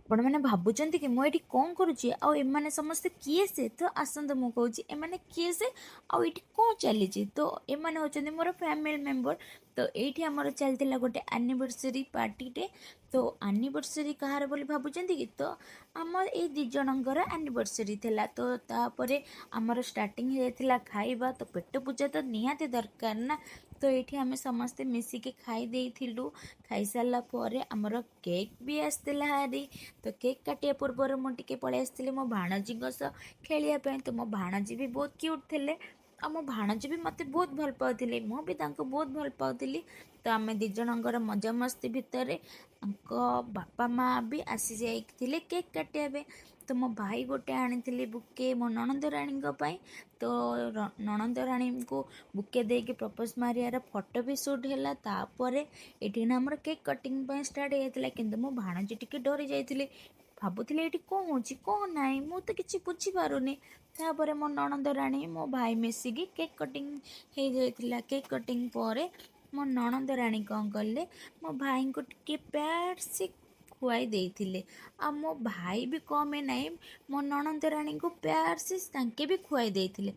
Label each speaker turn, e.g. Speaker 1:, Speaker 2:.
Speaker 1: ଆପଣମାନେ ଭାବୁଛନ୍ତି କି ମୁଁ ଏଇଠି କ'ଣ କରୁଛି ଆଉ ଏମାନେ ସମସ୍ତେ କିଏ ସେ? ତ ଆସନ୍ତୁ, ମୁଁ କହୁଛି ଏମାନେ କିଏ ସେ ଆଉ ଏଇଠି କ'ଣ ଚାଲିଛି। ତ ଏମାନେ ହେଉଛନ୍ତି ମୋର ଫ୍ୟାମିଲି ମେମ୍ବର। ତ ଏଇଠି ଆମର ଚାଲିଥିଲା ଗୋଟେ ଆନିଭର୍ସରୀ ପାର୍ଟିଟେ। ତ ଆନିଭର୍ସରୀ କାହାର ବୋଲି ଭାବୁଛନ୍ତି କି? ତ ଆମ ଏଇ ଦୁଇ ଜଣଙ୍କର ଆନିଭର୍ସରୀ ଥିଲା। ତ ତାପରେ ଆମର ଷ୍ଟାର୍ଟିଂ ହେଇଯାଇଥିଲା ଖାଇବା। ତ ପେଟ ପୂଜା ତ ନିହାତି ଦରକାର ନା। ତ ଏଇଠି ଆମେ ସମସ୍ତେ ମିଶିକି ଖାଇ ଦେଇଥିଲୁ। ଖାଇସାରିଲା ପରେ ଆମର କେକ୍ ବି ଆସିଥିଲା ହାରି। ତ କେକ୍ କାଟିବା ପୂର୍ବରୁ ମୁଁ ଟିକେ ପଳେଇ ଆସିଥିଲି ମୋ ଭାଣଜୀଙ୍କ ସହ ଖେଳିବା ପାଇଁ। ତ ମୋ ଭାଣଜୀ ବି ବହୁତ କ୍ୟୁଟ୍ ଥିଲେ ଆଉ ମୋ ଭାଣଜୀ ବି ମୋତେ ବହୁତ ଭଲ ପାଉଥିଲେ, ମୁଁ ବି ତାଙ୍କୁ ବହୁତ ଭଲ ପାଉଥିଲି। ତ ଆମେ ଦୁଇ ଜଣଙ୍କର ମଜାମସ୍ତି ଭିତରେ ତାଙ୍କ ବାପା ମା' ବି ଆସିଯାଇଥିଲେ କେକ୍ କାଟିବା ପାଇଁ। ତ ମୋ ଭାଇ ଗୋଟେ ଆଣିଥିଲେ ବୁକେ ମୋ ନଣନ୍ଦ ରାଣୀଙ୍କ ପାଇଁ। ତ ନଣନ୍ଦ ରାଣୀଙ୍କୁ ବୁକେ ଦେଇକି ପ୍ରପୋଜ୍ ମାରିବାର ଫଟୋ ବି ସୁଟ୍ ହେଲା। ତାପରେ ଏଠି ନା ଆମର କେକ୍ କଟିଂ ପାଇଁ ଷ୍ଟାର୍ଟ ହେଇଯାଇଥିଲା। କିନ୍ତୁ ମୋ ଭାଣଜୀ ଟିକେ ଡରି ଯାଇଥିଲେ, ଭାବୁଥିଲେ ଏଇଠି କ'ଣ ହେଉଛି କ'ଣ ନାହିଁ, ମୁଁ ତ କିଛି ବୁଝିପାରୁନି। ତାପରେ ମୋ ନଣନ୍ଦ ରାଣୀ, ମୋ ଭାଇ ମିଶିକି କେକ୍ କଟିଂ ହେଇଯାଇଥିଲା। କେକ୍ କଟିଂ ପରେ ମୋ ନଣନ୍ଦ ରାଣୀ କ'ଣ କଲେ, ମୋ ଭାଇଙ୍କୁ ଟିକେ ପ୍ୟାର ସେ ଖୁଆଇ ଦେଇଥିଲେ। ଆଉ ମୋ ଭାଇ ବି କମେ ନାହିଁ, ମୋ ନଣନ୍ଦ ରାଣୀଙ୍କୁ ପ୍ୟାର ସେ ତାଙ୍କେ ବି ଖୁଆଇ ଦେଇଥିଲେ।